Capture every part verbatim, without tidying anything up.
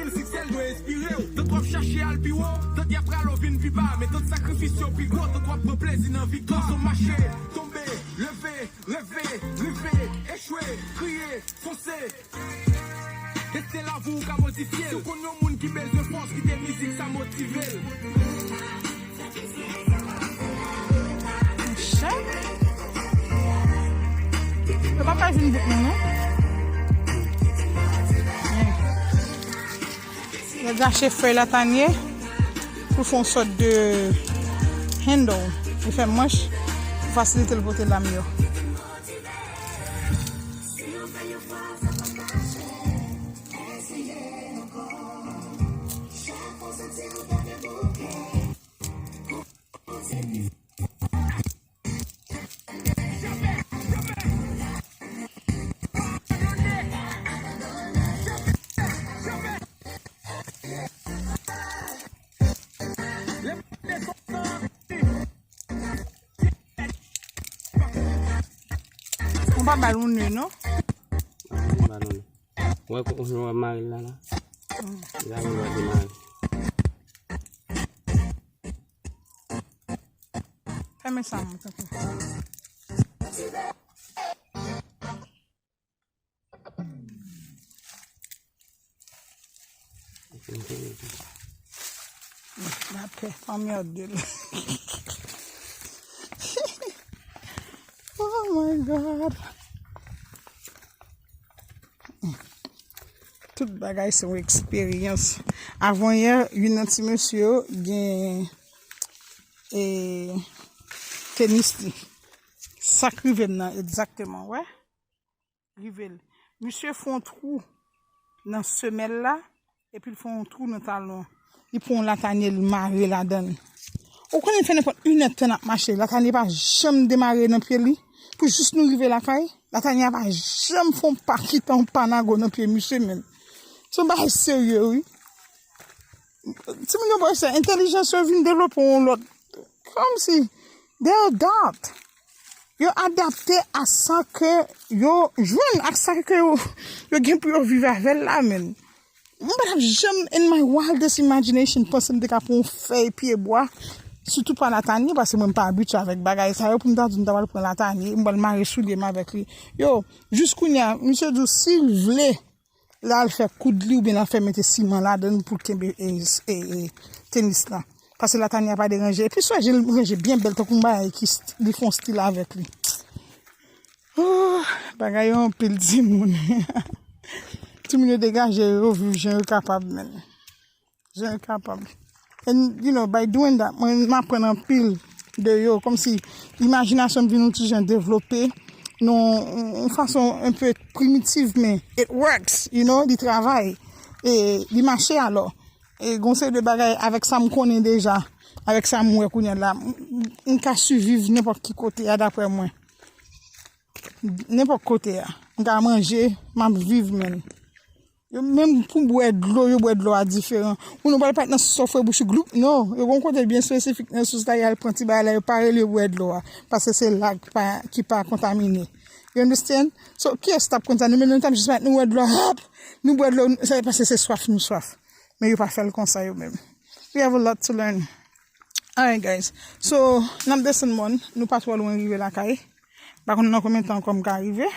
Siksè l dwe enspire w. Tant w ap chache al pi wo, tant y ap rale w vin pi ba. Men tant sakrifis yo pi gwo, tant w ap pran plezi nan viktwa. Son mache, tonbe, leve, reve, rive, echwe, kriye, fonse. Desten lavi w ka modifye l. Si w konn yon moun ki bezwen fòs, kite mizik sa motive l. Chè. Yo pa fè vin bout non, non. Yo gache fèy latanye pou fè yon sòt de handle. Li fè manch pou fasilite l pote lam yo. Ou pa ba l yon ne, non? Mwen pa non. Wè, kou, kou, wè mari la la. La, wè, wè, demare. Fèmen sa, mwen, tanpri. Lapè, anmède l. Oh my God. Tout bagay se yon eksperyans. Avan yè, youn nan ti mesye yo gen, e, tenis li. Sa k rive m nan egzakteman, wè. Rive l. Misye fè yon twou nan semèl la, epi l fè yon twou nan talon. Li pran yon latanye, li mare ladan l. Ou konnen l fè nenpòt inèdtan n ap mache, latanye pa janm demare nan pye li. Pou jis nou rive lakay, latanye a pa janm fè yon pa, kite yon pa nago nan pye misye menm. Se yon bagay serye, wi. Timoun yo, bon, se entèlijans yo vin devlope yon lòt. Kòmsi, they adapt. Yo adapte a sa ke yo jwenn, ak sa ke yo, yo gen pou yo viv avè l la, menn. Mwen pa t ap janm, in my wildest imagination, panse m te ka pran yon fèy pyebwa, sitou pa latanye, paske mwen m pa abitye avèk bagay sa yo, pou m ta di m ta pral pran latanye, m pral mare soulye m avèk li. Yo, jis kounye a, misye di w, si l vle, l al fè koud li oubyen l al fè mete siman ladan l pou l kenbe, e, e, e, tenis la. Paske latanye a pa deranje. Epi swaje l ranje byen bèl, tankou yon bagay ki st-, li fè yon stil avèk li. Oh, bagay yo anpil, timoun. Timoun yo degaje yo, yo viv jan yo kapab, menn. Jan yo kapab. And, you know, by doing that, mwen, m aprann anpil de yo. Kòmsi, imajinasyon m vin yon ti jan devlope, nan yon, yon fason un peu primitive, men it works, you know, li travay. E li mache alò. E gon seri de bagay avèk sa m konnen deja, avèk sa m wè kounye a la, m, m, m ka siviv nenpòt ki kote a, daprè mwen. Nenpòt kote a. M ka manje, m ap viv, menn. Yo menm pou bwè dlo, yo bwè dlo a diferan. Moun yo pral pa nan sòfre bouch gloup, non. Yo gon kote byen espesifik nan sous la, y al pran ti bagay la, yo pa rele yo bwè dlo a. Paske se la ki pa, ki pa kontamine. You understand? So, kiyès t ap konn sa? Nou menm, nou t ap jis met nou bwè dlo a, hop! Nou bwè dlo, se paske se swaf nou swaf. Men yo pa fè l konsa yo menm. We have a lot to learn. Alright, guys. So, n ap desann mòn. Nou pa twò lwen rive lakay. M pa konn nan konbyen tan ankò m ka rive.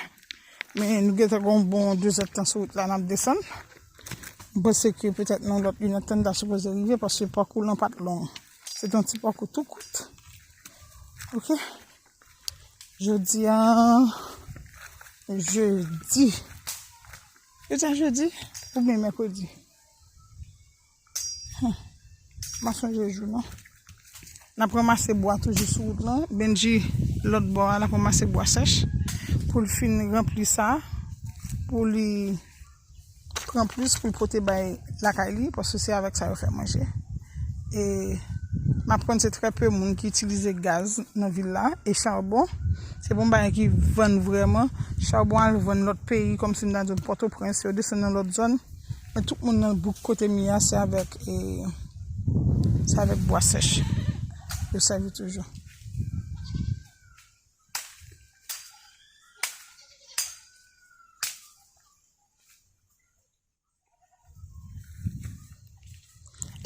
Men nou gentan gen yon bon de zèdtan sou wout la, n ap desann. M panse ke petèt nan lòt inèdtan n ta sipoze rive, paske pakou lan pa t long. Se te yon ti pakou tou kout. Ok? Jodi a, jedi. Jodi a jedi oubyen mèkredi? Hmm. M pa sonje jou, non. N ap ranmase bwa toujou sou wout lan. Benji, lòt bò a, l ap ranmase bwa sèch pou l fin ranpli sa, pou li pran plis pou l pote bay lakay li, paske se avèk sa yo fè manje. E m aprann se trè pe moun ki itilize gaz nan vil la, e charbon, se pa yon bagay ki vann vrèman. Charbon al vann lòt peyi, kòmsi m ta di w Pòtoprens, yo desann nan lòt zòn. Men tout moun nan bouk kote m ye a, se avèk, e, se avèk bwa sèch yo sèvi toujou.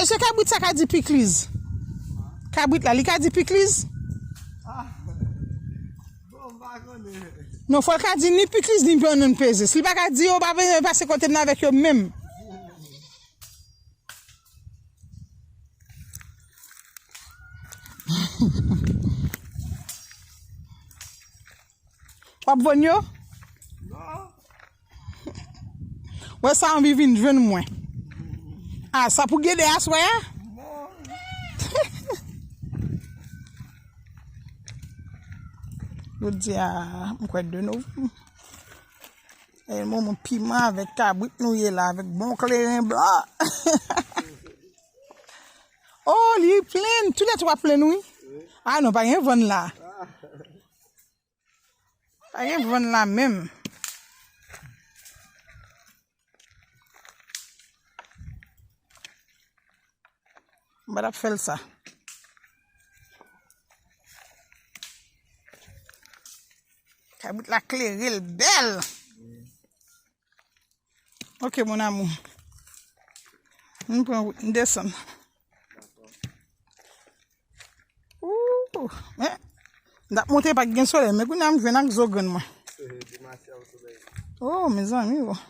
Mesye kabrit sa ka di pikliz. Kabrit la, li ka di pikliz? Non, fò l ka di ni pikliz ni bannann peze. Si li pa ka di yo, pa vle pase kote m nan avèk yo menm. W ap vann yo? Wè sa anvi vin jwenn mwen. A, sa pou gede aswè a? Jodi a, m kwè de novanm. E moman piman avèk kabrit nou ye la, avèk bon kleren blan. Oh, li plen, toulètwa plen, wi. A non, pa gen vann la. Pa gen vann la menm. M pa t ap fè l sa. Kabrit la klere, l bèl. Ok, mon amour. M pran wout, m desann. Ooh, men, m t ap monte pa t gen solèy, men kounye a m jwenn ak zo grann mwen. Oh, mezanmi, oh.